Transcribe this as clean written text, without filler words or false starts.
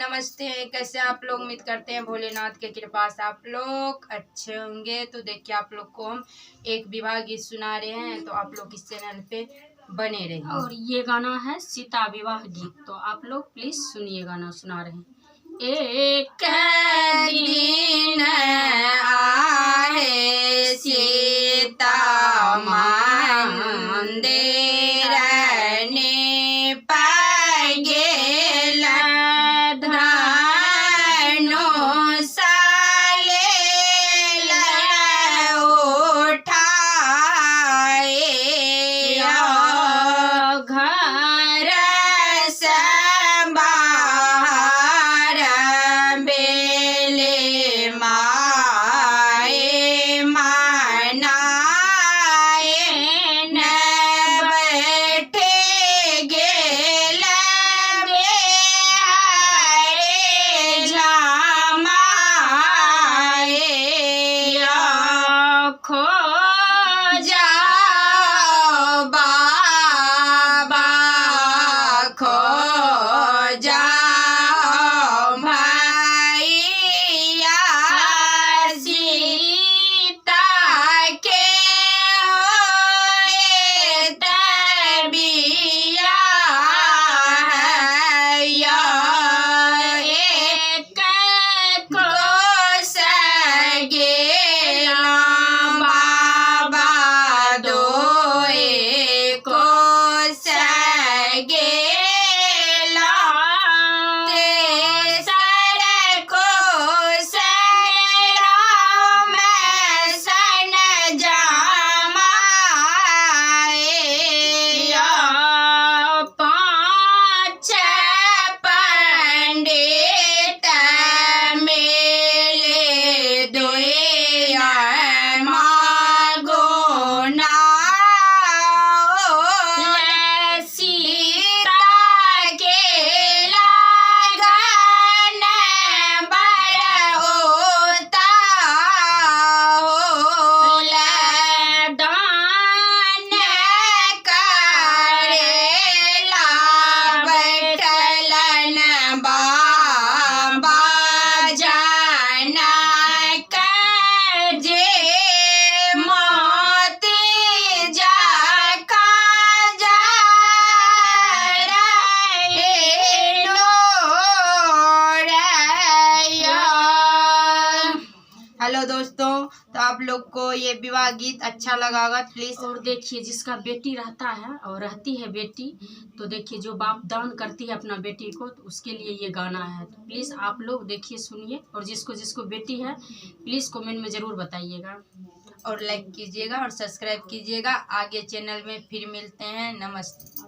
नमस्ते। कैसे आप लोग? उम्मीद करते हैं भोलेनाथ के कृपा से आप लोग अच्छे होंगे। तो देखिए आप लोग को हम एक विवाह गीत सुना रहे हैं, तो आप लोग इस चैनल पे बने रहिए। और ये गाना है सीता विवाह गीत, तो आप लोग प्लीज सुनिए, गाना सुना रहे हैं। एक दिन आए सीता मंदिर ने गेल धनुष ले उठाए घर से बाहर बेले माए मनाए न बैठे गेल बिहारे जमाए खो जाओ बाबा खो जाओ भैया सीता के होए तबिया एक कोस गेला बाबा दोए कोस गेला तेसर कोस राम सन जमाए पाँच पंडित मेले दुए मागो सीता सीता के लगन बर होता दान करेला बैठलन बाबा जनक जे मोती जका हेलो दोस्तों, तो आप लोग को ये विवाह गीत अच्छा लगा होगा प्लीज। और देखिए जिसका बेटी रहता है और रहती है बेटी, तो देखिए जो बाप दान करती है अपना बेटी को, तो उसके लिए ये गाना है। तो प्लीज़ आप लोग देखिए सुनिए, और जिसको जिसको बेटी है प्लीज़ कमेंट में ज़रूर बताइएगा, और लाइक कीजिएगा और सब्सक्राइब कीजिएगा। आगे चैनल में फिर मिलते हैं। नमस्ते।